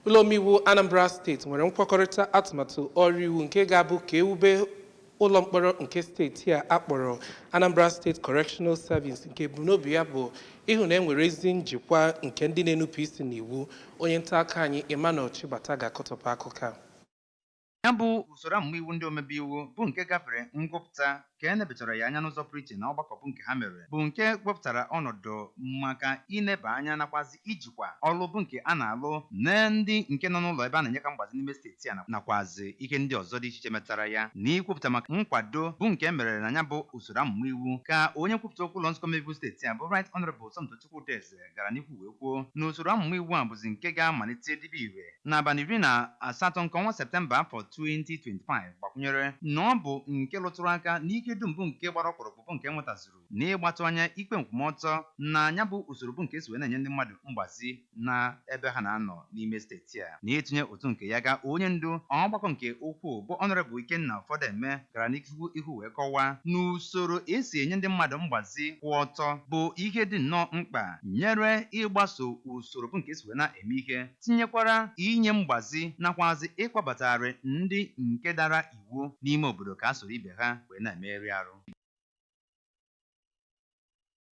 Ụlọ omeiwu Anambra Steeti nwere nkwekọrịta atụmatụ ọrụ iwu nke ga-abụ ka ewube ụlọ mkpọrọ nke steeti a akpọrọ Anambra State Correctional Service, nke ebumnobi ya bụ ịhụ na e nwere ezi njikwa nke ndị na-enupụ isi n'iwu. Onye nta akụkọ anyị Emmanuel Chibata ga-akọtọpụ akụkọ a. Ya bụ usoro amụma iwu ndị omebe iwu bụ nke gafere ngụpụta ka e nebechara ya anya n'ụzọ pụrụ iche na ọgbakọ bụ nke ha mere, bụ nke wepụtara ọnọdụ maka ineba anya nakwazi ijikwa ọrụ bụ nke a na-alụ na ndị nke nọ n'ụlọ ebe a na-enye ka mgbazi n'ime steeti a, nakwazi ihe ndị ọzọ dị iche iche metara ya. Na ikwupụta maka nkwado bụ nke e mere na ya bụ usoro amụma iwu, ka onye nkwupụta okwu ụlọ nzukọ omebe iwu steeti a bụ Right Honorable Somtochukwu Udeze gara n'ihu wee kwuo na usoro amụma iwu a bụzi nke ga-amalite dịbe ire n'abalị 18 nke ọnwa Septemba afọ 2025, gbakwunyere na ọ bụ nke lụtụrụ aka n'ike dum bụ nke gbara ọkpụrụkpụ bụ nke nwetazuru n'ịgbatụ anya ikpe nkwụmọtọ na ya bụ usoro bụ nke esi wee na-enye ndị mmadụ mgbazi na ebe ha na-anọ n'ime steeti a. Na ịtụnye otu nke ya, ga onye ndu ọgbakọ nke ukwuu bụ Honorable Ikenna Ụfọdụeme gara n'ihu ihu wee kọwaa n'usoro esi enye ndị mmadụ mgbazi kwụ ọtọ bụ ihe dị nnọọ mkpa nyere ịgbaso usoro bụ nke esi wee na-eme ihe, tinyekwara inye mgbazi nakwazi ịkpọbatagharị ndị nke dara iwu n'ime obodo ka a soro ibe ha wee na-emegharị arụ.